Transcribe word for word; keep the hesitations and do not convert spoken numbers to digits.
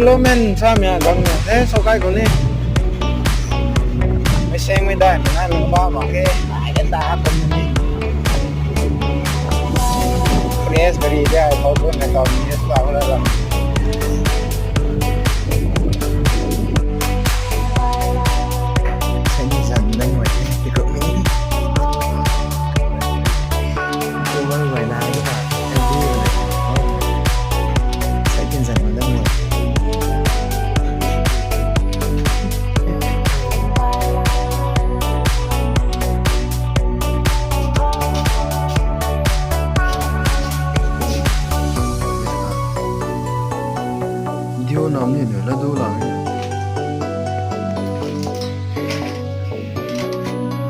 Lo men sa mia gang na the so kai ko ni. Mei seng mei dai mei nai lung ba mak ke. Ai kan ta ha kum ni. Fresh gari de ai thau tu na tau ni sa la la.